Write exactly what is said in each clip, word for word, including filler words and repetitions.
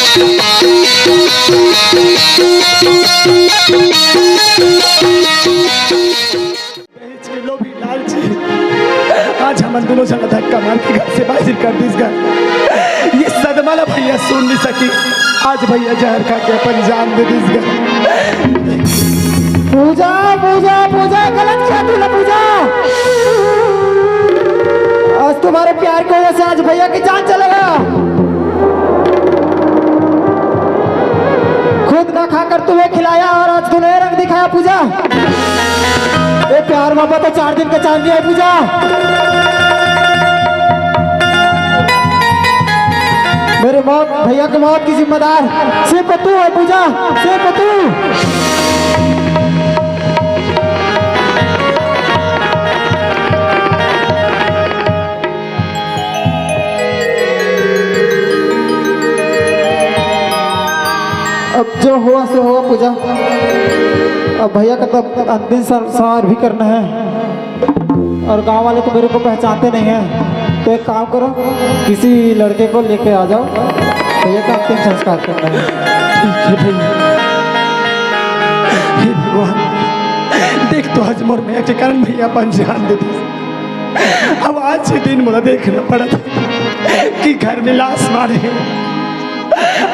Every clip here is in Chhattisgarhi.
दहेज के लोभी लालची, आज हमन दोनों झन ला धक्का मार के घर से बाहिर कर दिस गा। ये सदमा ला भैया सुन नहीं सकी। आज भैया जहर खा के अपन जान दे दिस गा। पूजा, पूजा, पूजा, गलत किया तूने पूजा। आज तुम्हारे प्यार की वजह से आज भैया की जान चलेगा। खुद ना खाकर तुम्हें खिलाया और आज तूने रंग दिखाया पूजा। ये प्यार मोहब्बत तो चार दिन का चांद है पूजा। मेरे मौत, भैया की मौत की जिम्मेदार सिर्फ तू है पूजा, सिर्फ तू। अब जो हुआ सो हुआ पूजा। अब भैया का तो अंतिम संस्कार भी करना है। और गांव वाले तो मेरे को पहचानते नहीं हैं, तो एक काम करो, किसी लड़के को लेके आ जाओ, भैया का अंतिम संस्कार करना है। ठीक है भैया। हे भगवान, देख तो आज मोर मया के कारण भैया अपन जान दे दिस। अब आज के दिन मोला देखना पड़त हे कि घर में लाश मारे हे।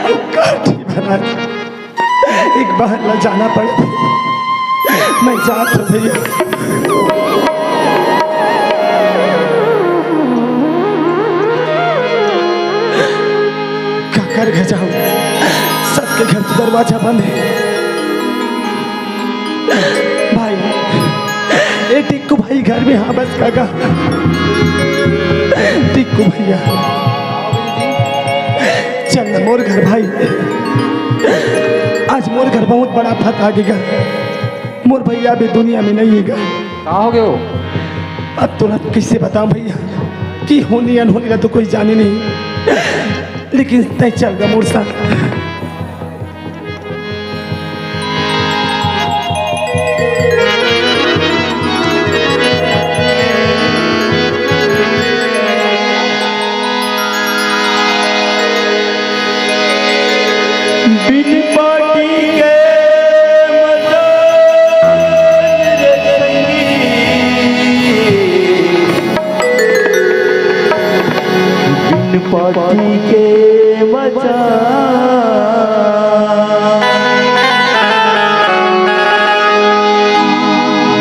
अब काठी भरा हे। एक बार ला जाना पड़त हे। मैं जात हूँ भैया। काकर घर जाऊँ? सबके घर के दरवाजा बंद हे। भाई, ए टिक्कू भाई घर में हाँ बस काका। टिक्कू भैया, चल ना मोर घर भाई। आज मोर घर बहुत बड़ा आफत आ गे गा। मोर भैया भी दुनिया में नहीं हे गा। का हो गयो? अब तोला कैसे बताऊं भैया कि होनी अनहोनी ला तो कोई जाने नहीं, लेकिन तय चल गा मोर साथ। बिन पाटी के मचान रे संगी, बिन पाटी के मचान।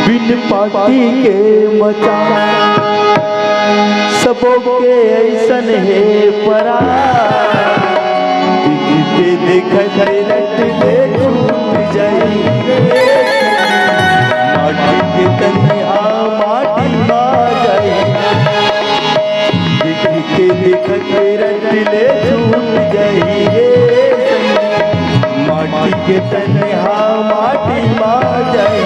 बिन पाटी के मचान, सबो के अइसन हे परान। देखते देखत रट ले छूट जाई, माटी के तनिहा माटी मा जाई। देखते देखत रट ले छूट जाई रे संगी, माटी के तनिहा माटी मा जाई।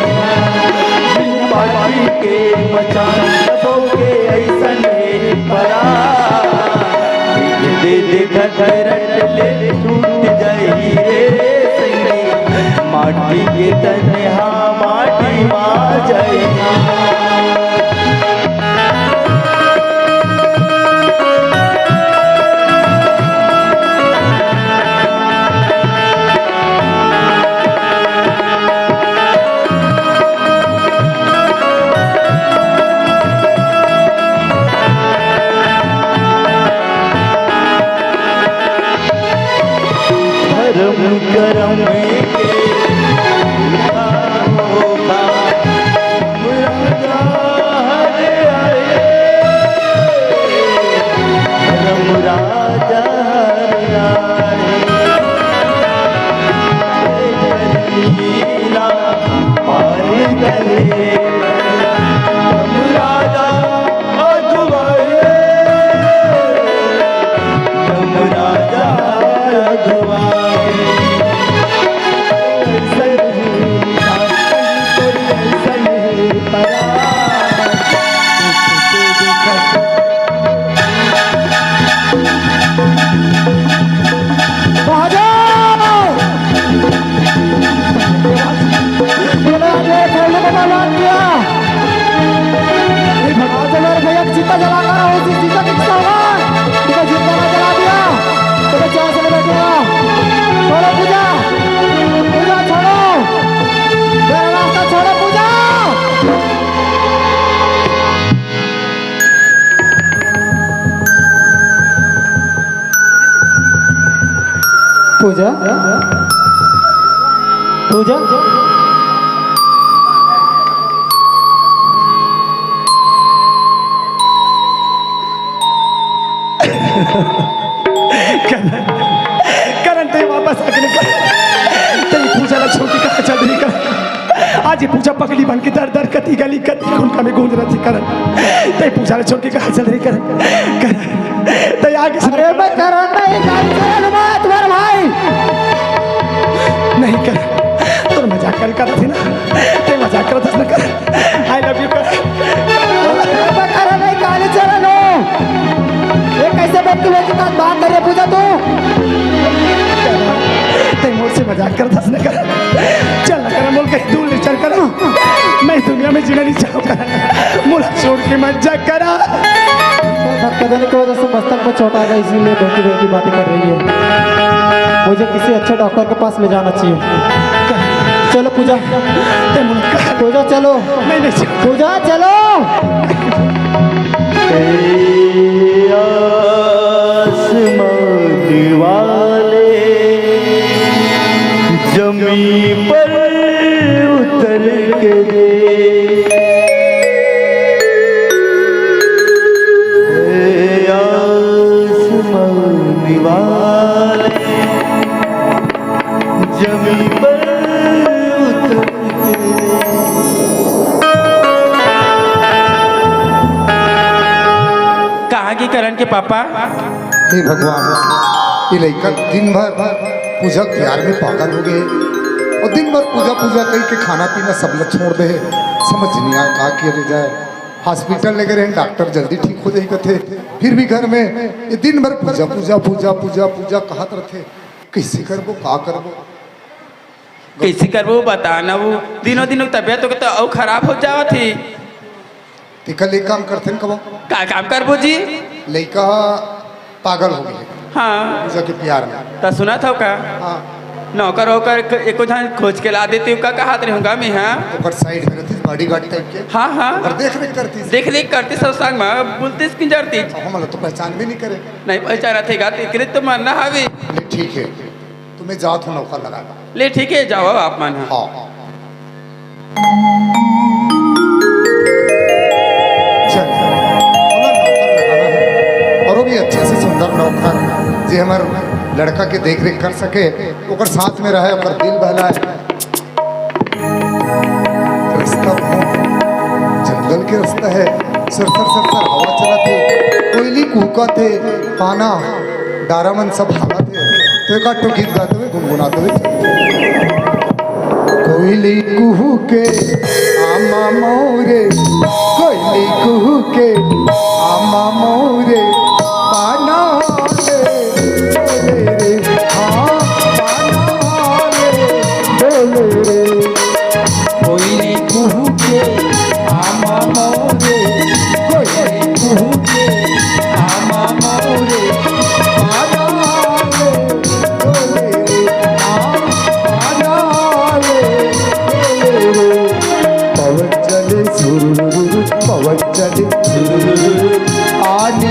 बिन पाटी के मचान सबो के अइसन हे परान। दे दे घघरट ले छूट जाई रे संगी, माटी के तनिहा माटी मा जाई। धर्म करम के होगा, राजा हर आए, धर्म राजा हर आए। लीला पार करे, धर्म राजा अगुवाए, धर्म राजा अगुवाए। पूजा, पूजा। करण, करण, तैं वापस आ गे करण। तैं पूजा ला छोड़ के कहाँ चल दिस करण? आज ये पूजा पगली बन के दर दर कती गली कती खून का में गूंज रही थी करण। तैं पूजा ला छोड़ के कहाँ चल दिस करण? करण, तैं आगे से अरे मैं करण नहीं, काली चरण हूँ मैं, तुम्हारा भाई। नहीं करण, तोर मजाक करे करत रहिस ना, तैं मजाक करत रहिस ना करण। I love you करण। अरे मैं करण नहीं, काली चरण हूँ। ये कैसे व्यक्ति व्यक्ति का बात कर रहे पूजा तू? तैं मोर से मजाक करत रहिस ना करण। चल ना करण, मोला कहीं दूर ले चल करण। मैं दुनिया में जीना नहीं चाहूँ करण। मोला छोड़ के मत जा करण। धक्का देने की वजह से मस्तक में चोट आ गई, इसीलिए बहकी बहकी बातें कर रही है। मुझे किसी अच्छे डॉक्टर के पास ले जाना चाहिए। चलो पूजा, पूजा चलो। नहीं, नहीं, पूजा चलो। आसमान वाले जमीन पर उतर के दे। आसमान वाले जमीन पर उतर के दे। कहाँ गे करण के पापा? हे भगवान, ये लइका दिन भर पूजा के प्यार में पागल हो गे अउ दिन भर पूजा पूजा कहिके खाना पीना सब ल छोड़ दे हे। समझ नहीं आय का किया जाए। हॉस्पिटल ले गे रहेन, डॉक्टर जल्दी ठीक हो जाही कथे, फिर भी घर में ये दिन भर पूजा पूजा पूजा पूजा पूजा कहत रथे। कइसे करबो, का करबो? कइसे करबो बता ना, वो दिनों दिनों तबीयत तो, तो अउ खराब हो जावत हे। तेकर ले काम करथेन कबो। का काम करबो जी? लइका ह पागल हो गे हे। हाँ। पूजा के प्यार में। त सुनत हव का? हाँ। नौकर वोकर क-, एको झन खोज के ला देते, का कहत रहूँगा मैं, हाँ? ओकर साइड में रहतिस, बॉडीगार्ड टाइप के। हाँ, हाँ। ओकर देख रेख करतिस। देख रेख करतिस, सब संग में बुलतिस किंजरतिस। अब हमला तो पहचान भी नहीं करे। नहीं पहचानत हे गा, तेकरे तो मरना हवे। ले ठीक हे, त मैं जात हूँ नौकर लगा। ले ठीक हे, जाओ आप मन ह। हाँ। चल, ओला नौकर लगाना हे। अउ वो भी अच्छे से सुंदर नौकर, जे हमर लड़का के देख रेख कर सके, ओकर साथ में रहे, ओकर दिल बहलाए। रस्ता बहुत जंगल के रस्ता हे, सरसर सरसर हवा चलत हे, कोयली कुहकत हे, पाना डारा मन सब हालत हे, त एकाध ठो गीत गाते हुए, गुनगुनाते हुए चलत हे। कोयली कुहू के आमा मोरे, कोयली कुहू के आमा मोरे, पाना ले डोले रे, हाँ, पाना ले डोले रे। कोयली कुहू के आमा मोरे, कोयली कुहू के आमा मोरे, पाना ले डोले रे, हाँ, पाना ले डोले रे। पवन चले सुरुरु, पवन चले सुरुरु, आने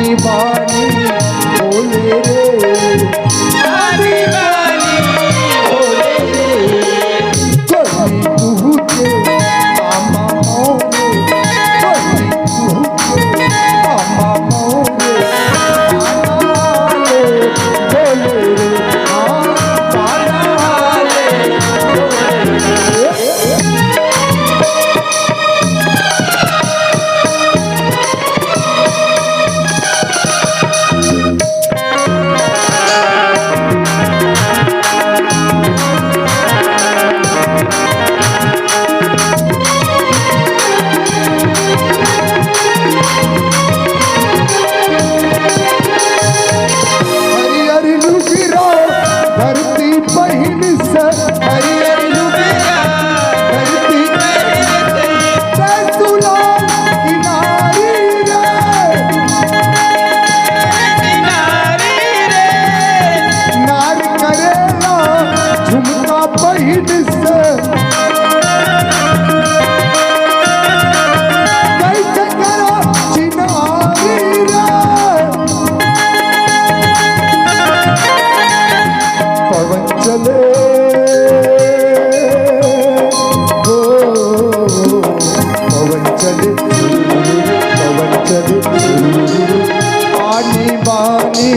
पानी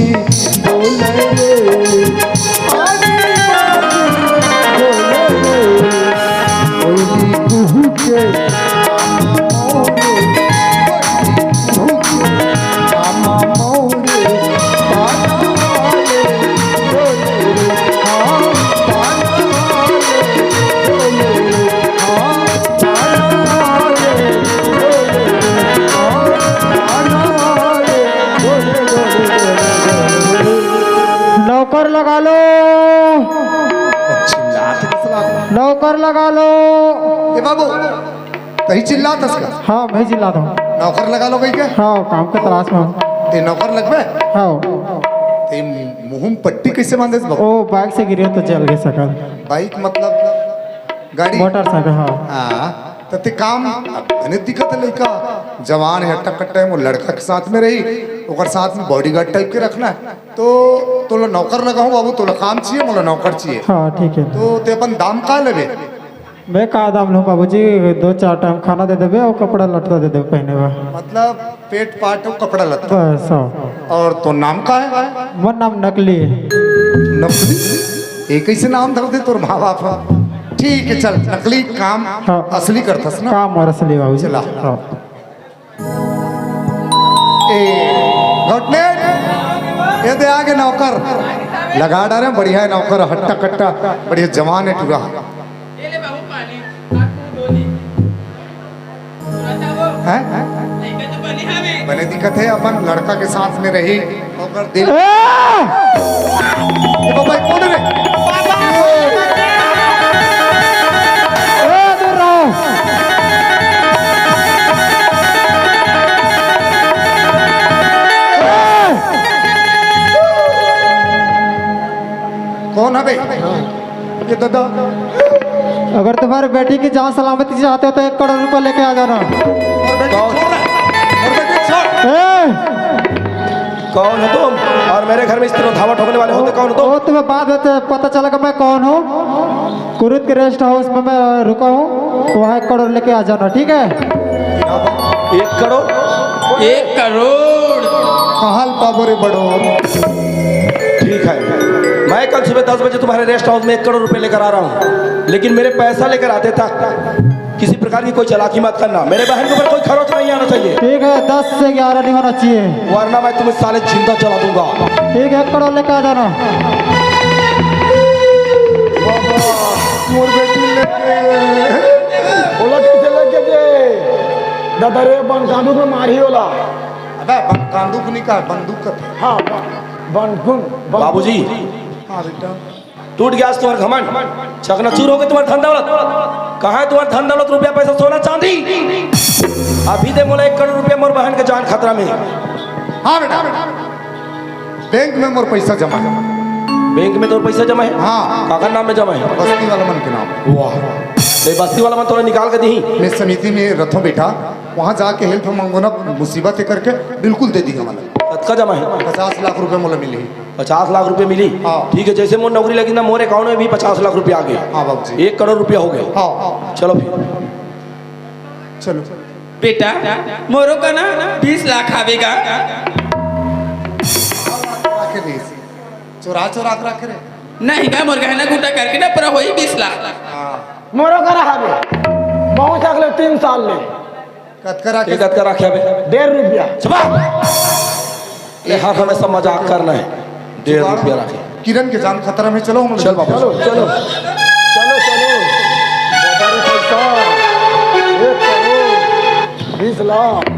बोले रे, पानी बोले रे, कोयली कुहू के मामा मोरे, कुहू के मामा मोरे, पाना वाले बोले रे, हाँ, पाना वाले बोले रे, हाँ। नौकर लगा लो, नौकर लगा लो। ए बाबू, तही चिल्लात हस का? हाँ, मैं चिल्लात हूँ। नौकर लगा लो कही के? हाँ, काम के तलाश में हूँ। ते नौकर लगबे? हाँ। ते मुंह में पट्टी कैसे बांधे बाबू? ओ, बाइक से गिरे तो जल गए सकल। बाइक मतलब गाड़ी? मोटरसाइकिल, हाँ। हाँ, त ते काम, अब मने दिक्कत है, लइका जवान है, हट्टा कट्टा है, वो लड़का के साथ में रही, ओकर साथ में बॉडीगार्ड टाइप के रखना है। तो तोला नौकर लगाऊं बाबू, तोला काम चाहिए, मोला नौकर चाहिए। हाँ, ठीक है। तो ते अपन दाम का लेबे? मैं का दाम लूँ बाबूजी, दो चार टाइम खाना दे देबे और कपड़ा लत्ता दे देबे पहने बा। मतलब पेट पाट और कपड़ा लत्ता। बस, हाँ। और तो नाम का है? मोर नाम नकली है। नकली? ये कैसे नाम धर दे तोर माँ बाप ह? ठीक है, चल, नकली काम हाँ। असली करथस ना? काम और असली बाबूजी। चला। हाँ। ए, घटने, ये दे आगे नौकर। लगा डारे, बढ़िया है नौकर, हट्टा कट्टा, बढ़िया जवान है टूरा। हैं? बने दिक्कत है, अपन लड़का के साथ में रही, ओकर दिल। ए! ये बाबा, कौन रे? ए, दूर रहो। ए! कौन है बे? ये दादा, अगर तुम्हारे बेटी की जान सलामती चाहते हो तो एक करोड़ रुपए लेके आ जाना। और बेटी छोड़ रहा है। और बेटी छोड़। ए! कौन हो तुम? और मेरे घर में इस तरह धावा ठोकने वाले होते कौन हो तुम? वो तुम्हें बाद में तो पता चलेगा मैं कौन हूँ। कुरुद के रेस्ट हाउस में मैं रुका हूँ, वहाँ एक करोड़ लेके आ जाना, ठीक है? एक करोड़? एक करोड़। कहाँ ल पाबो रे बड़ो? ठीक है, मैं कल सुबह दस बजे तुम्हारे रेस्ट हाउस में एक करोड़ रुपए लेकर आ रहा हूँ, लेकिन मेरे पैसा लेकर आते तक किसी प्रकार की कोई चालाकी मत करना। मेरे बहन के ऊपर कोई खरोच नहीं आना चाहिए। ठीक है, दस से ग्यारह नहीं होना चाहिए। वरना मैं तुम्हें साले जिंदा जला दूंगा। ठीक है, एक करोड़ लेके आ जाना। बाबा, मोर बेटी लेके। ओला कैसे लेके जे? दादा रे, बंकांदूक में मारी ओला। अबे, बंकांदूक नहीं कहा, बंदूक कथे। हाँ, बन-, बनकुन, बन- बाबूजी। हाँ बेटा। टूट गया आज तुम्हारा घमंड, चकनाचूर हो गए तुम्हारा धन दौलत। कहाँ है तुम्हारा धन दौलत, रुपया, पैसा, सोना, चांदी? अभी दे मोला एक करोड़ रुपया, मोर बहन के जान खतरा में। हाँ बेटा, बैंक में मोर पैसा जमा है। बैंक में तोर पैसा जमा है? हाँ। काकर नाम में जमा है? बस्ती वाला मन के नाम। वाह, ये बस्ती वाला मन तोला निकाल के दी। मैं समिति में रथों बेटा, वहाँ जाके हेल्प मांगो ना, मुसीबत है करके बिल्कुल दे दी हमन। कतका जमा है? पचास लाख रुपया मोला मिली। पचास लाख रुपया मिली? हाँ। ठीक है, जैसे मोर नौकरी लगी ना, मोर अकाउंट में भी पचास लाख रुपया आ गए। हाँ बाबूजी। एक करोड़ रुपया हो गए। हाँ। चलो फिर। चलो। बेटा, मोरो का ना बीस लाख आवेगा। रखे बीस। चोरा चोरा के रखे रे। नहीं गा, मोर गहना गुटा करके ना पूरा होई बीस लाख। हाँ। मोरो करा हवे। बहुत अगले तीन साल ले। कतका राखे? ये कतका राखे बे? डेढ़ रुपया। चुप। ये हर हमेशा मजाक करना है। डेढ़ रुपया राखे। किरण के जान खतरा में, चलो हम लोग। चल बाबू। चलो, चलो। चलो, चलो। बाबा रे पैसा। एक करोड़ बीस लाख।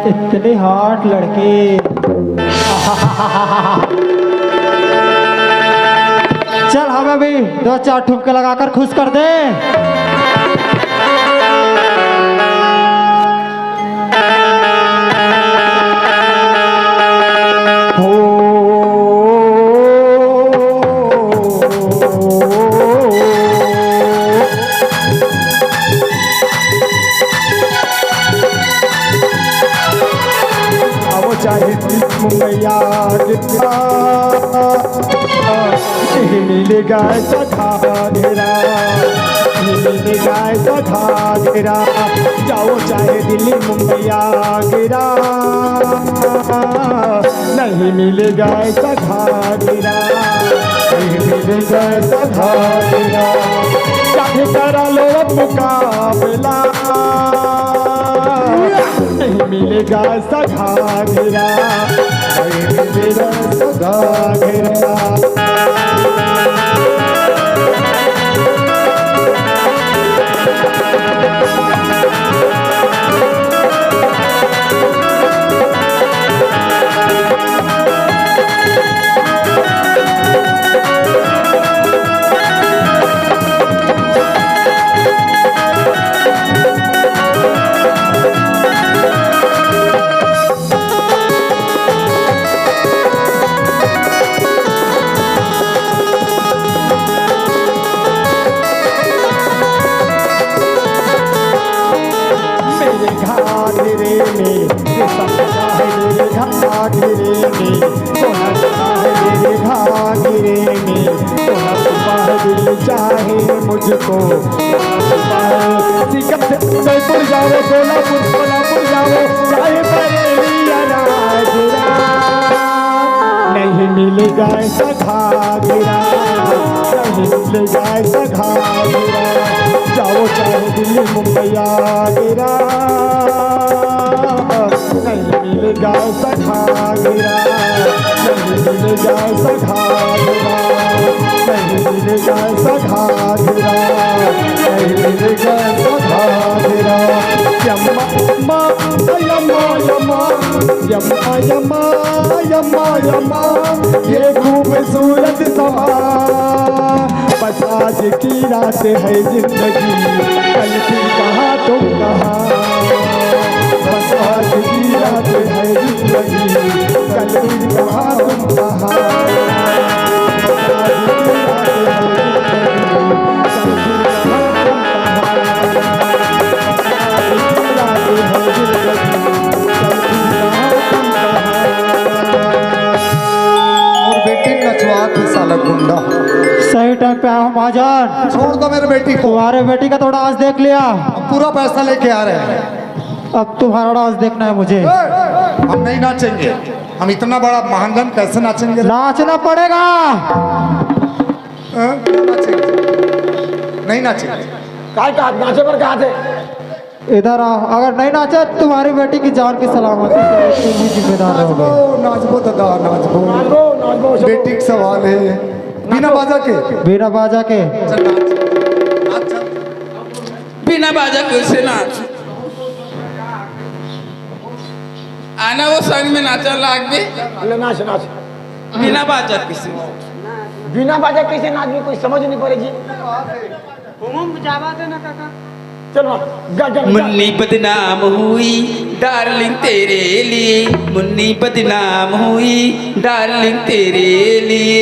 इतने हॉट लड़के। चल, हमें भी दो चार ठुमके लगाकर खुश कर दे। अब चाहे मुंगैया जितना, मिलेगा ऐसा घाघरा, नहीं मिलेगा ऐसा घाघरा, जाओ चाहे दिल्ली, मुंबई, आगरा। नहीं मिलेगा ऐसा घाघरा, नहीं मिलेगा ऐसा घाघरा। चाहे करा लो अब मुकाबला, नहीं मिलेगा ऐसा घाघरा, नहीं मिलेगा ऐसा घाघरा। मेरे घाघरे में रेशम लगा है, मेरे घाघरे में सोना छुपा है, मेरे घाघरे में सोना छुपा है। दिल चाहे मुझको, सिकंदर, जयपुर जाओ, सोलापुर, सोलापुर जाओ, चाहे बरेली या राजरा, नहीं मिलेगा ऐसा घाघरा, नहीं मिलेगा ऐसा घाघरा। जाओ चाहे दिल्ली, मुंबई, आगरा, नहीं मिलेगा ऐसा घाघरा, नहीं मिलेगा ऐसा घाघरा, नहीं मिलेगा ऐसा घाघरा, नहीं मिलेगा ऐसा घाघरा। यम्मा, यम्मा, यम्मा, यम्मा, यम्मा, यम्मा, यम्मा, ये खूबसूरत समा बस आज की रात है जिंदगी, कल फिर कहाँ तुम कहाँ। बस आज की रात है जिंदगी, कल फिर कहाँ तुम कहाँ। बस आज की रात है जिंदगी, कल फिर कहाँ तुम कहाँ। बस आज की रात है जिंदगी, कल फिर कहाँ तुम कहाँ। मोर बेटी नचवात हे साला गुंडा। सही टाइम पे आया हूँ महाजन। छोड़ दो मेरे बेटी को। तुम्हारे बेटी का तो डांस देख लिया। हम पूरा पैसा लेके आ रहे हैं। अब तुम्हारा डांस देखना है मुझे। ए, हम नहीं नाचेंगे। हम इतना बड़ा महाजन कैसे नाचेंगे? नाचना पड़ेगा। हाँ? नहीं नाचेंगे। नहीं नाचेंगे। काय का नाचे पर कहा थे? इधर आओ, अगर नहीं नाचा तुम्हारी बेटी की जान की सलामती के लिए तुम भी जिम्मेदार रहोगे। नाचबो, नाचबो दादा, नाचबो। नाचबो, नाचबो, चलो। बेटी के सवाल है। बिना बाजा के। बिना बाजा के। चल नाच। नाच, चल। बिना बाजा के से नाच। आना वो संग में नाचा लाग भी। ले नाच, नाच। बिना बाजा के से। बिना बाजा के से नाच भी कोई समझ नहीं पड़ेगी। हुमुम जावा देना काका। चल मार, गा, गा, गा। मुन्नी बदनाम हुई डार्लिंग तेरे लिए, मुन्नी बदनाम हुई डार्लिंग तेरे लिए।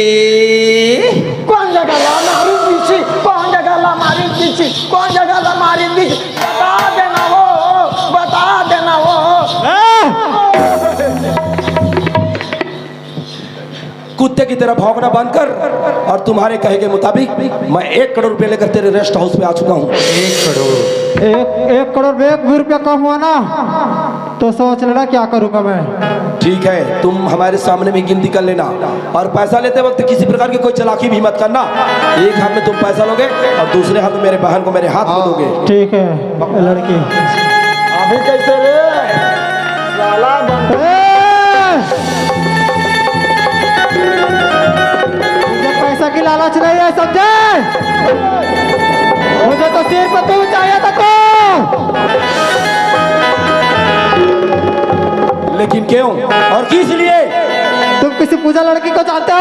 कौन जगह ला मारी पीछे, कौन जगह ला मारी पीछे, कौन जगह ला मारी पीछे, बता देना वो, बता देना वो। कुत्ते की तरह भौंकना बंद कर और तुम्हारे कहे के मुताबिक मैं एक करोड़ रुपए लेकर तेरे रेस्ट हाउस पे आ चुका हूँ। एक करोड़? एक, एक करोड़ में एक भी रुपया कम हुआ ना, तो सोच लेना क्या करूंगा मैं। ठीक है, तुम हमारे सामने में गिनती कर लेना और पैसा लेते वक्त किसी प्रकार की कोई चालाकी भी मत करना। एक हाथ में तुम पैसा लोगे और दूसरे हाथ में मेरे बहन को मेरे हाथ में दोगे। ठीक है लड़की। अभी कैसे रे? साला बंद। ए! मुझे पैसा की लालच नहीं है, समझे? मुझे तो सिर्फ तू चाहिए था, तू। लेकिन क्यों और किस लिए? तुम किसी पूजा लड़की को जानते हो?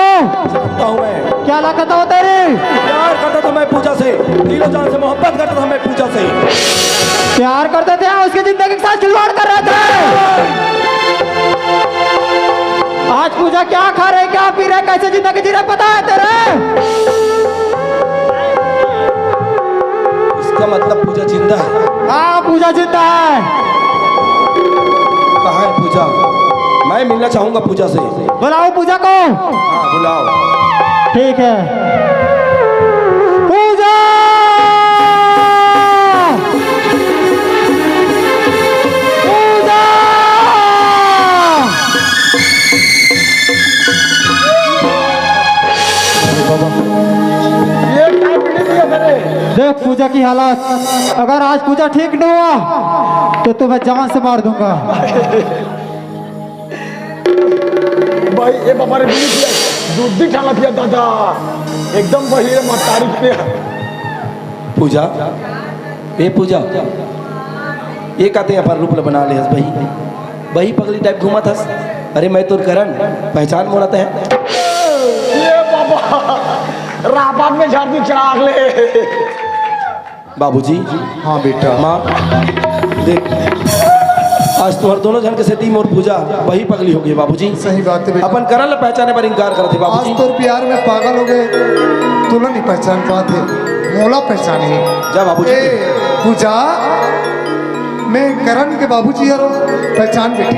जानता हूँ मैं। क्या लगता हो तेरी? प्यार करता था मैं पूजा से, दिलो जान से मोहब्बत करता था मैं पूजा से। प्यार करते थे, उसकी जिंदगी के साथ खिलवाड़ कर रहे थे। आज पूजा क्या खा रहे, क्या पी रहे, कैसे जिंदगी जी रहे, पता है तेरे? इसका मतलब पूजा जिंदा है। हाँ, पूजा जिंदा है। कहाँ है पूजा? मैं मिलना चाहूंगा पूजा से। बुलाओ पूजा को। हाँ, बुलाओ। ठीक है। देख पूजा की हालत, अगर आज पूजा ठीक नहीं हुआ तो तुम्हें जान से मार दूंगा। भाई, ये बाबा रे, दूध दी ठाला पिया दादा, एकदम वही रे मतारी पिया। पूजा, ए पूजा, ये काते अपन रूप ल बना ले हस बही, बही पगली टाइप घूमत हस। अरे मैं तोर करण, पहचान मोला ते है। ये बाबा, रापात में झाड़ दी चिराग ले। बाबूजी, हाँ बेटा। माँ, देख, आज तुम्हारे दोनों जन के सेती मोर पूजा बही पगली हो गई बाबूजी। सही बात है बेटा। अपन करण ल पहचाने पर इनकार करत हे बाबूजी। आज तोर प्यार में पागल हो गए, तोला नहीं पहचान पाते, मोला पहचान ही। जा बाबूजी। ए पूजा, मैं करण के बाबूजी हरो, पहचान बेटी।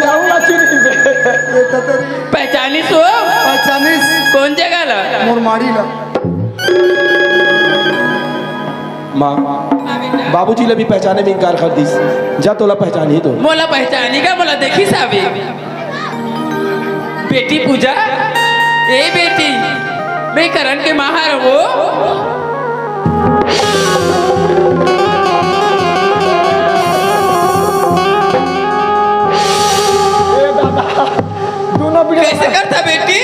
जाऊंगा चुरी से। ये तो तेरी पहचानिस हो? पहचानिस कौन जगह ला? मोर माड़ी ला। माँ, बाबूजी ल भी पहचाने में इनकार कर दिस। जा तोला पहचान ही तो। मोला पहचानी का, मोला देखी सावे। बेटी पूजा, ए बेटी, मैं करण के माँ हर वो। ए दादा, दोनों पीढ़ी कैसे करता बेटी?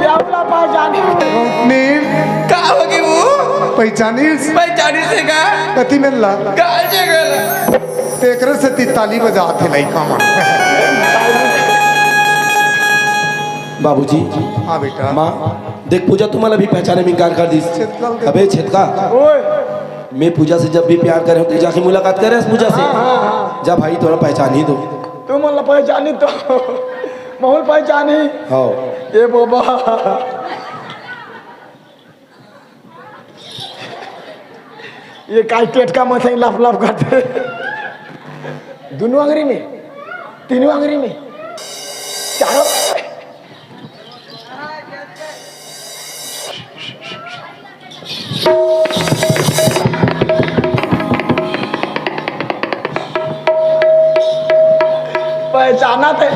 यावला पहचानी। मीन का होगी वो? पहचानिस? पहचानिस हे का? कति मिलला? का जगह? तेकरे से ती ताली बजात हे लइका मन। बाबूजी, हाँ बेटा। माँ, देख पूजा तुम्हारा भी पहचाने में इनकार कर दिस। अबे छेतका, ओए, मैं पूजा से जब भी प्यार करे हूँ, तू जाके मुलाकात करे पूजा से। जा भाई, तोला पहचान ही तो। तू मन ला पहचानी तो, महूल पहचानी। हाँ। ए बाबा, ये काय टेटका मथई लफ लफ करते। दोनों आंगरी में, तीनों आंगरी में, चारों। पहचाना थे। ए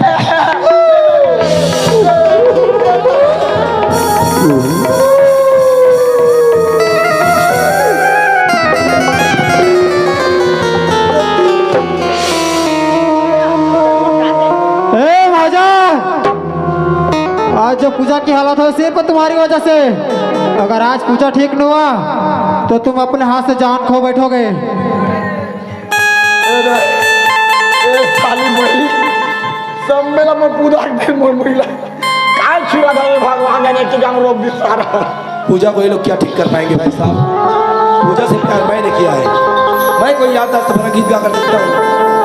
राजा, आज जो पूजा की हालत हो सिर्फ तुम्हारी वजह से। अगर आज पूजा ठीक नहीं हुआ तो तुम अपने हाथ से जान खो बैठोगे। ए साली बड़ी, सब मेला में पूरा के दिन मोर मुड़ी ला। काय छुआ था भगवान जाने कि गांव रोक दी सारा। पूजा को ये लोग क्या ठीक कर पाएंगे भाई साहब? पूजा से प्यार मैंने किया है। मैं कोई याददाश्त भरा गीत गाकर देखता हूँ।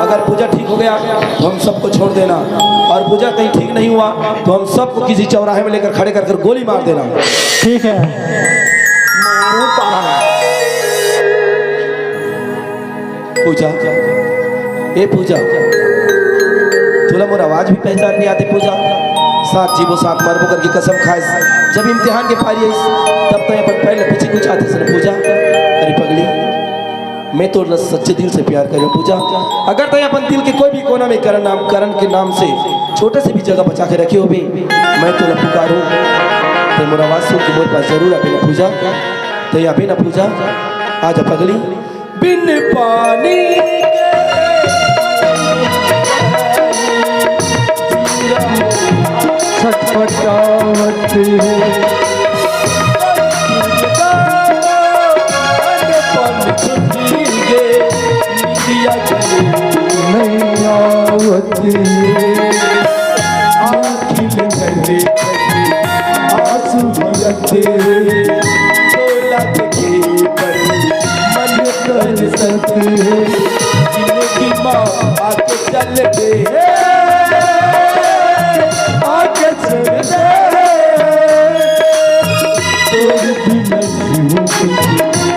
अगर पूजा ठीक हो गया तो हम सबको छोड़ देना, और पूजा कहीं ठीक नहीं हुआ तो हम सबको किसी चौराहे में लेकर खड़े कर कर गोली मार देना। ठीक है। पूजा, ए पूजा, तोला मोर आवाज भी पहचान नहीं आते पूजा। साथ जीबो साथ मरबो करके कसम खाइस। जब इम्तिहान के पारी आइस, तब तैं अपन पैर ल पीछे कुचातेस न पूजा। अरे पगली, मैं तोर ल सच्चे दिल से प्यार करेंव पूजा। अगर तैं अपन दिल के कोई भी कोना में करण नाम, करण के नाम से छोटे से भी जगह बचा के रखे होबे, मैं तोला पुकारूं, तैं मोर आवाज सुन के मोर पास जरूर आबे न पूजा। तैं आबे न पूजा, आजा पगली। बिन पानी के छटपटावत है। नहीं आवत है। आँखिन झरे झरे आँसू गिरत है। तोला देखे पर मन तरसत है। जिंदगी माँ आके चल दे, आके चल दे। तोर बिना जीवन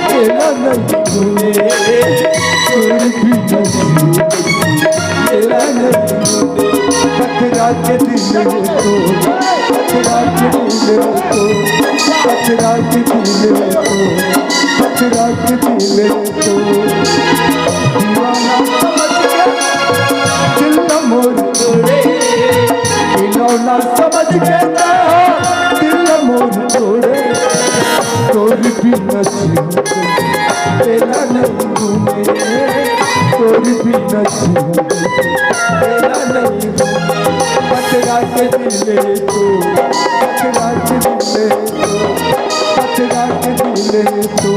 तेरा नहीं होने, तोर बिना जीवन तेरा नहीं होने। पथरा के दिल में तो, पथरा के दिल में तो, पथरा के दिल में तो, पथरा के दिल में तो दीवाना समझ के दिल मोर तोरे खिलौना समझ के तो दिल मोर तोड़े, तोर बिना जीवन तेरा नहीं घूमे, तोर बिना जीवन तेरा नहीं घूमे। पकड़ा के दिले तो, पकड़ा के दिले तो, पकड़ा के दिले तो,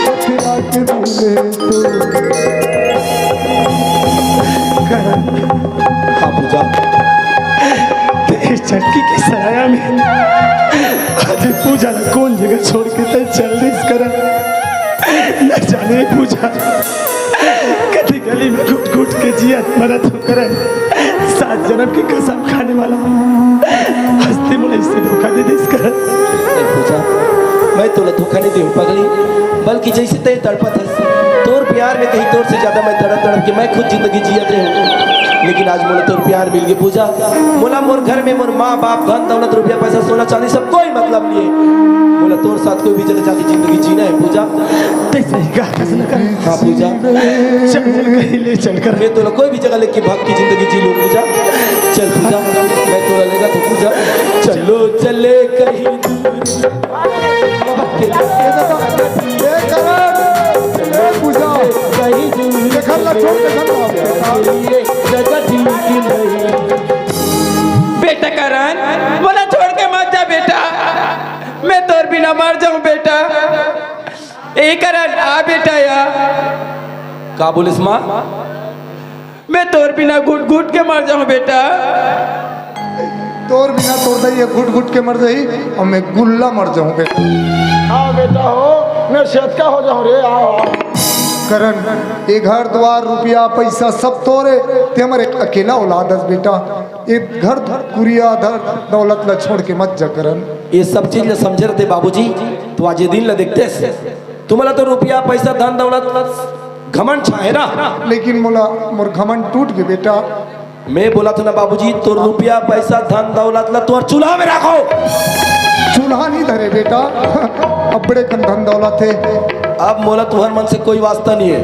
पकड़ा के दिले तो। हाँ पूजा, तेरे चटकी के सराया में आज पूजा ला कौन जगह छोड़ के तैं चल दिस करन। न जाने पूजा, कति गली में घुट घुट के जियत मरत हो करन, सात जन्म की कसम खाने वाला हस्ती मोला ऐसे धोखा दे दिस करन। ए पूजा, मैं तोला धोखा नहीं देहूँ पगली, बल्कि जैसे तैं तड़पत हस, तोर प्यार में कहीं तोर से ज्यादा मैं तड़प तड़प के मैं खुद जिंदगी जियत रहूँ, लेकिन आज मोला तोर प्यार मिल गए पूजा। मोला मोर घर में मोर माँ बाप, धन दौलत, रुपया पैसा, सोना चांदी, सब कोई मतलब नहीं है। मोला तोर साथ कोई भी जगह जाके जिंदगी जीना है पूजा। तैं सही कहा हस न करन। हाँ पूजा। चल कहीं ले चल करन। मैं तोला कोई भी जगह लेके भाग के जिंदगी जी लूँ पूजा। चल पूजा, मैं तोला लेगा तो पूजा। चलो चले कहीं दूर। ए करन, ए पूजा, देखन ला छोड़, देखन ला। बेटा करन, मोला छोड़ के मत जा बेटा, मैं तोर बिना मर जाऊं बेटा। ए करन, आ बेटा या। का बोलिस माँ? मैं तोर बिना घुट घुट के मर जाऊं बेटा। तोर बिना तोर दाई ह घुट घुट के मर जाही अउ मैं गुल्ला मर जाहूं बेटा। हाँ बेटा हो, मैं सेतका हो जाहूं रे, आओ, आओ। करन, ए घर द्वार, रुपया, पैसा सब तोरे, तैं हमर एक अकेला औलाद हस बेटा। ए घर कुरिया धन दौलत ला छोड़ के मत जा करन। ए सब चीज ला समझे रहते बाबूजी, तो आज ए दिन ला देखते। तुमला तो रुपया, पैसा, धन, दौलत, घमंड छाए ना। लेकिन मोला मोर घमंड टूट गे बेटा। मैं बोलत हंव ना बाबूजी, तोर रुपया, पैसा, धन, दौलत ला तोर चूल्हा में राखो। चूल्हा नहीं धरे बेटा, अब्बड़े कन धन दौलत हे। अब मोला तुंहर मन से कोई वास्ता नहीं है,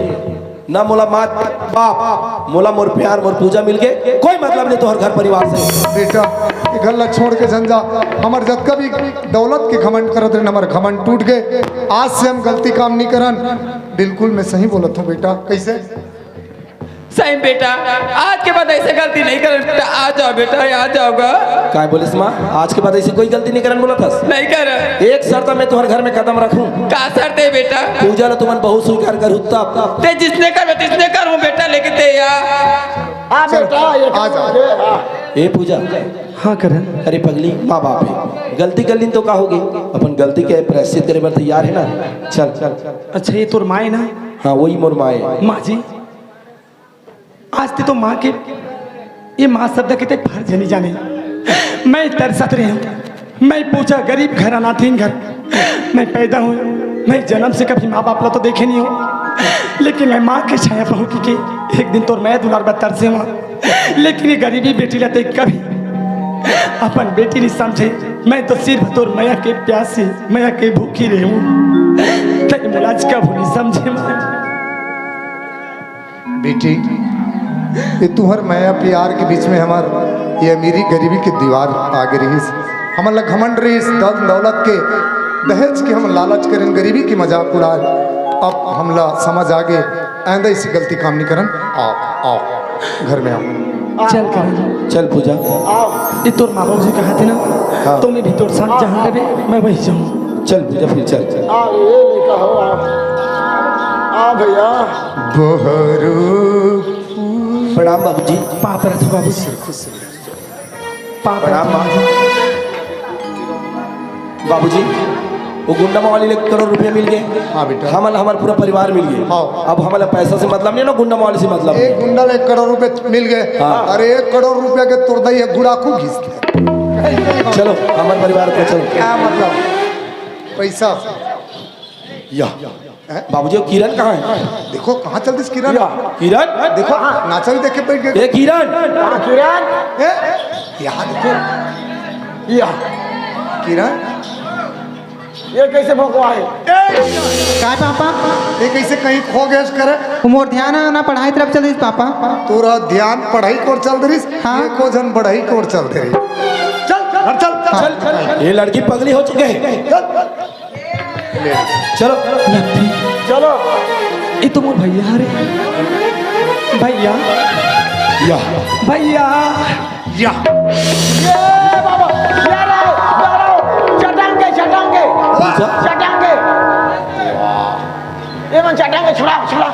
ना मोला माँ बाप, मोला मोर प्यार, मोर पूजा मिल गए, कोई मतलब नहीं तोहर घर परिवार से। बेटा, ये घर ला छोड़ के झन जा, हमर जतका भी दौलत के घमंड करत रहे, हमर घमंड टूट गए। आज से हम गलती काम नहीं करन। बिल्कुल मैं सही बोलत हंव बेटा। कैसे? सही बेटा, आज के बाद ऐसे गलती नहीं करन बेटा। आ जाओ बेटा, आ जाओ गा। काय बोलिस माँ? आज के बाद ऐसी कोई गलती नहीं करन बोलत हस? नहीं करन। एक शर्त में तोहर घर में कदम रखूं। का शर्त है बेटा? पूजा ला तुमन बहू स्वीकार करहू तब। तैं जिसने करबे तिसने करहूं बेटा, लेकिन तैं या। हाँ चल, बेटा, ये आ जा। ए पूजा। हाँ करन। अरे पगली, माँ बाप है, गलती कर लीन तो का होगे, अपन गलती के प्रायश्चित करे बर तैयार है ना। चल चल। अच्छा, ये तोर माँ है ना? हाँ, वही मोर माँ है। माँ जी, आज तैं तो माँ के, ये माँ शब्द के तैं फर्ज नहीं जाने। मैं तरसत रहे हंव, मैं पूजा गरीब घर, अनाथिन घर मैं पैदा हंव। मैं जन्म से कभी माँ बाप ला तो देखे नहीं हंव, लेकिन मैं माँ के छाया पहुँच के एक दिन तोर मया दुलार बर तरसे हंव। लेकिन ये गरीबी बेटी ला तैं कभी अपन बेटी नहीं समझे। मैं तो सिर्फ तोर मया के प्यासी, मया के भूखी रहे हंव। तैं मोला आज कभू नहीं समझे माँ। बेटी, ये तुंहर मया प्यार के बीच में हमर ये अमीरी गरीबी के दीवार आगे रहिस। हमन ला घमंड रहिस, धन दौलत के, दहेज के हम लालच करेन, गरीबी के मजाक उड़ाए। अब हमला समझ आगे, आइंदा ऐसी गलती काम नहीं करन। आओ, आओ, घर में आओ। चल करन। चल पूजा। ये तोर माँ बाबू जी कहा थे ना, हाँ। तो मैं भी तोर साथ जहाँ रहे, मैं वही जाऊँ। चल पूजा, फिर चल। आ, ये लइका हो, आ। आ भैया। बहरू। प्रणाम बाबूजी। पाँव परत हंव बाबूजी। पाँव परत हंव बाबूजी। बाबूजी, वो गुंडा मवाली ले एक करोड़ रुपया मिल गए। हाँ बेटा। हमन, हमर पूरा परिवार मिल गए। हाँ। अब हमला पैसा से मतलब नहीं ना, गुंडा मवाली से मतलब एक है। गुंडा ले एक करोड़ रुपया मिल गए। हाँ। अरे एक करोड़ रुपया के तोर दाई ह गुड़ाखू घिस दे। चलो, हमर परिवार को चलो। क्या मतलब? पैसा। या। हैं? बाबूजी, वो किरण कहाँ है? देखो, कहाँ चल दिस किरण? या। किरण? देखो, नाचा भी देख के बैठ गए। ए, किरण! हाँ, किरण? हैं? यहाँ देखो। या। किरण? ये कैसे भगवा है? काय पापा? ये कैसे कहीं खो गए करे? वो मोर ध्यान ना पढ़ाई तरफ चल दिस पापा। तोर ध्यान पढ़ाई कोर चल दे रहिस? हाँ। ये को झन पढ़ाई कोर चल दे रहिस? चल, चल, चल। ये लड़की पगली हो चुके हैं। चल। चलो। चलो। ये तो मोर भैया हरे। भैया। या। भैया। या। ये बाबा, ये रहो, ये रहो। चटांगे, चटांगे। अच्छा। चटांगे। ये मन चटांगे, छुड़ा, छुड़ा।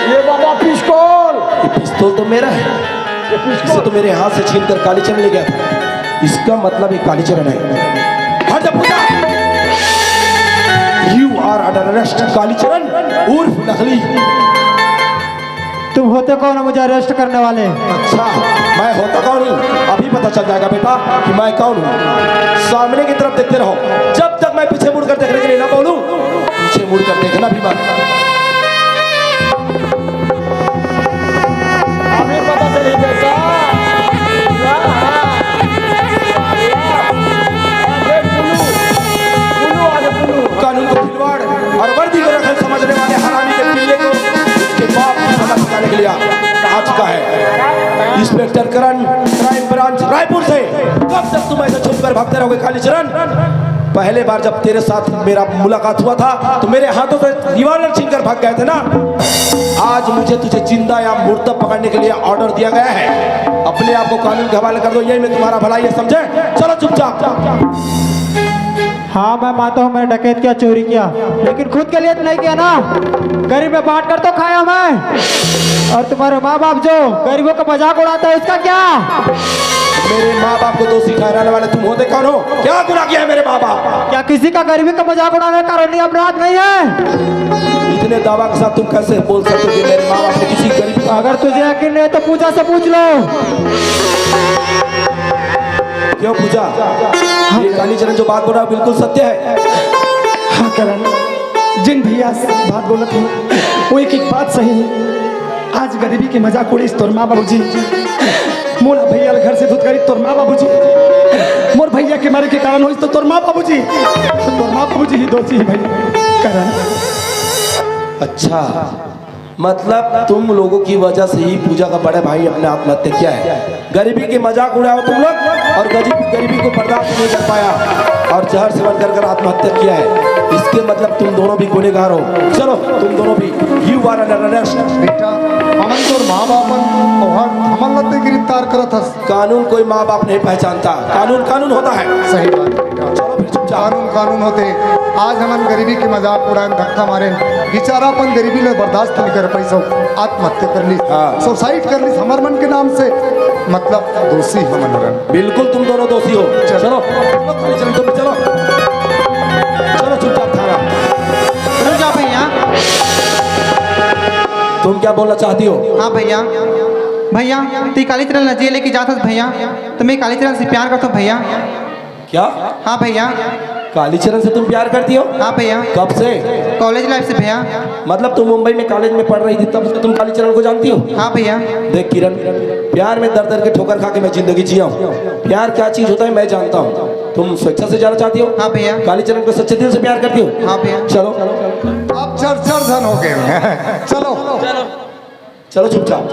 ये बाबा पिस्तौल। ये पिस्तौल तो मेरा है। ये पिस्तौल। इसे तो मेरे हाथ से छीन कर कालीचरण ले गया था। इसका मतलब ये कालीचरण है। हट जा पूजा। You are under arrest, Kalicharan उर्फ नकली। तुम होते कौन हो मुझे अरेस्ट करने वाले? अच्छा, मैं होता कौन हूँ, अभी पता चल जाएगा बेटा कि मैं कौन हूँ। सामने की तरफ देखते रहो, जब तक मैं पीछे मुड़कर देखने के लिए ना बोलूँ, पीछे मुड़कर देखना भी मत। अभी पता चली बेटा। कानून को खिलवाड़ और वर्दी को रखन समझने वाले हरामी के पिल्ले को उसके बाप की सजा चुकाने के लिए आ चुका है। इंस्पेक्टर करण, क्राइम ब्रांच रायपुर से। कब तक तुम ऐसे छुप कर भागते रहोगे कालीचरण? पहले बार जब तेरे साथ मेरा मुलाकात हुआ था तो मेरे हाथों से रिवॉल्वर छीन कर भाग गए थे ना। आज मुझे तुझे जिंदा या मुर्दा पकड़ने के लिए ऑर्डर दिया गया है। अपने आप को कानून के हवाले कर दो, यही में तुम्हारा भलाई है, समझे? चलो चुपचाप। हाँ, मैं मानता हूँ, मैंने डकैत किया, चोरी किया, लेकिन खुद के लिए तो नहीं किया ना। गरीब में बांट कर तो खाया मैं। और तुम्हारे माँ बाप जो गरीबों का मजाक उड़ाता है, उसका क्या? मेरे माँ बाप को दोषी ठहराने वाले तुम होते कौन हो? क्या गुनाह किया है मेरे माँ बाप? क्या किसी का गरीबी का मजाक उड़ाने का कानूनी अपराध नहीं है? इतने दावा के साथ तुम कैसे बोल सकते हो कि मेरे माँ बाप ने किसी गरीब का अगर तुझे यकीन नहीं है तो पूजा से पूछ लो। क्यों पूजा? ये कालीचरण जो बात बोल रहा है बिल्कुल सत्य है। हाँ करण, जिन भैया बात बोलत हे वो एक एक बात सही है। आज गरीबी के मजाक उड़ीस तोर माँ बाबूजी, मोला भैया ल घर से धुतकारिस तोर माँ बाबूजी, मोर भैया के मरे के कारण होइस तो तोर माँ बाबूजी, तोर माँ बाबूजी ही दोषी है भाई। करण। अच्छा, मतलब तुम लोगों की वजह से ही पूजा का बड़ा भाई अपने आत्महत्या किया है। गरीबी के मजाक उड़ाओ तुम लोग और गरीब गरीबी को बर्दाश्त नहीं कर पाया और जहर सेवन कर कर आत्महत्या किया है। इसके मतलब तुम दोनों भी गुनहगार हो। चलो तुम दोनों भी, you are under arrest। बेटा, हमन तोर माँ बाप हन, ओहर हमन ला ते गिरफ्तार करत हस। कानून कोई माँ बाप नहीं पहचानता, कानून कानून होता है। सही बात बेटा। चलो फिर चुपचाप। कानून कानून होते। आज हमन गरीबी के मजाक उड़ाएन, धक्का मारेन, बेचारा अपन गरीबी ले बर्दाश्त नहीं कर पाइस, आत्महत्या कर ली, हाँ। सुसाइड कर ली हमर मन के नाम से, मतलब दोषी हमन हरन। बिल्कुल तुम दोनों दोषी हो। चलो। चलो, चलो, चलो, चलो, चलो। चलो चुपचाप थाना। रुक जाओ भैया। तुम क्या बोलना चाहती हो? हाँ भैया, भैया, तू कालीचरण ला जेल लेके जात हस भैया, तो मैं कालीचरण से प्यार करता हूँ भैया। क्या? हाँ भैया। कालीचरण से तुम प्यार करती हो? हाँ भैया। कब से? कॉलेज लाइफ से भैया। मतलब तुम मुंबई में कॉलेज में पढ़ रही थी तब से तुम कालीचरण को जानती हो? हाँ भैया। देख किरण, प्यार में दर दर के ठोकर खा के मैं जिंदगी जिया हूँ। प्यार क्या चीज होता है मैं जानता हूँ। तुम स्वेच्छा से जाना चाहती हो? हाँ भैया। कालीचरण को सच्चे दिल से प्यार करती हो? हाँ भैया। चलो। अब चर चर धन हो गए। चलो। चलो चुपचाप।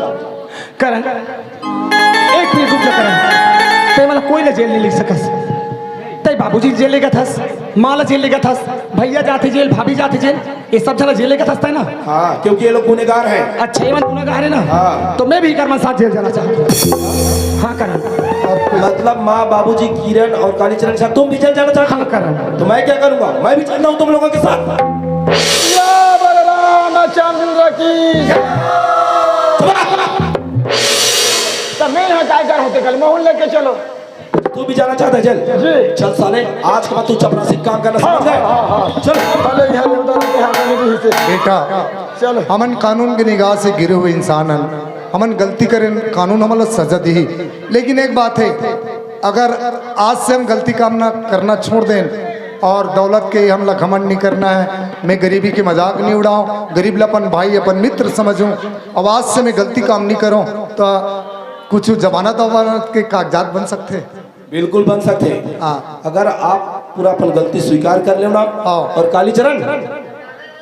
करण, एक मिनट रुक जा करण। तै मला कोई ला जेल नहीं ले सकस। तै बाबूजी जेल लेगत हस, माँ ला जेल लेगत हस, भैया जाथे जेल, भाभी जाथे जेल, ये सब झन ला जेल लेगत हस तै ना। हाँ, क्योंकि ये लोग गुनहगार हैं। अच्छा, ये मन गुनहगार है ना? हाँ। तो मैं भी एकर मन साथ जेल जाना चाहता हूँ। हाँ करण। मतलब माँ, बाबूजी, किरण और कालीचरण साहब, तुम भी जेल जाना चाहते हो? हाँ करण। तो मैं क्या करूँगा? मैं भी चलता हूँ तुम लोगों के साथ। या बलराम चंद्र की। तब मैं यहाँ काय कर होते कल मोहन लेके चलो। तू भी जाना चाहता है जेल? जी। चल साले, आज के बाद तू चपरासी काम करना हाँ, समझ गए? हाँ, हाँ, हाँ। चल। भले यहाँ देवता लोग के यहाँ जाने की हिस्से। बेटा, चलो। हमन कानून के निगाह से गिरे हुए इंसान हन, हमन गलती करें, कानून हमला सजा दी, लेकिन एक बात है, अगर आज से हम गलती काम ना करना छोड़ दें और दौलत के हमला घमंड नहीं करना है, मैं गरीबी के मजाक नहीं उड़ाऊं, गरीब ला अपन भाई अपन मित्र समझूं, अब आज से मैं गलती काम नहीं करूं तो कुछ जमानत वमानत के कागजात बन सकते। बिल्कुल बन सकते। हाँ। अगर आप पूरा अपन गलती स्वीकार कर लेना। हाँ। और कालीचरण,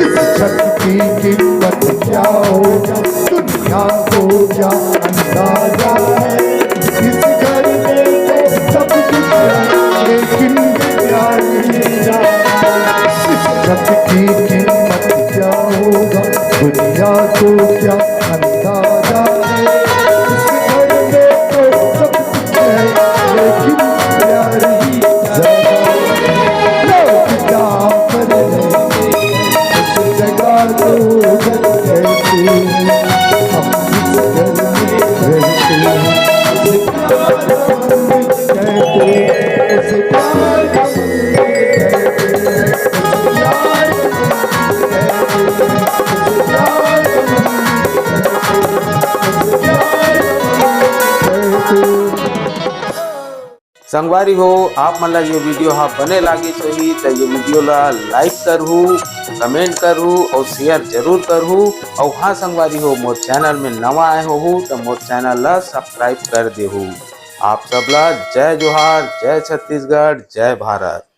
इस छत की कीमत क्या होगा, दुनिया को क्या अंदाजा है। इस घर में तो सब कुछ है, लेकिन प्यार नहीं जाता। इस छत की कीमत क्या होगा, दुनिया को क्या अंदाजा है। इस घर में तो सब कुछ है, लेकिन प्यार ही ज्यादा। लोग क्या कर रहे हैं, इस जगह तो उधर कहते हैं। हम इस घर में रहते हैं, इस प्यार को हम कहते हैं, इस प्यार को हम कहते हैं। संगवारी हो, आप मन ला ये वीडियो हा बने लागिस होही त ये वीडियो ला like करहू, comment करहू और share जरूर करहू। और हाँ संगवारी हो, मोर चैनल में नवा आए होहू त मोर चैनल ला subscribe कर देहू। आप सब ला जय जोहार, जय छत्तीसगढ़, जय भारत।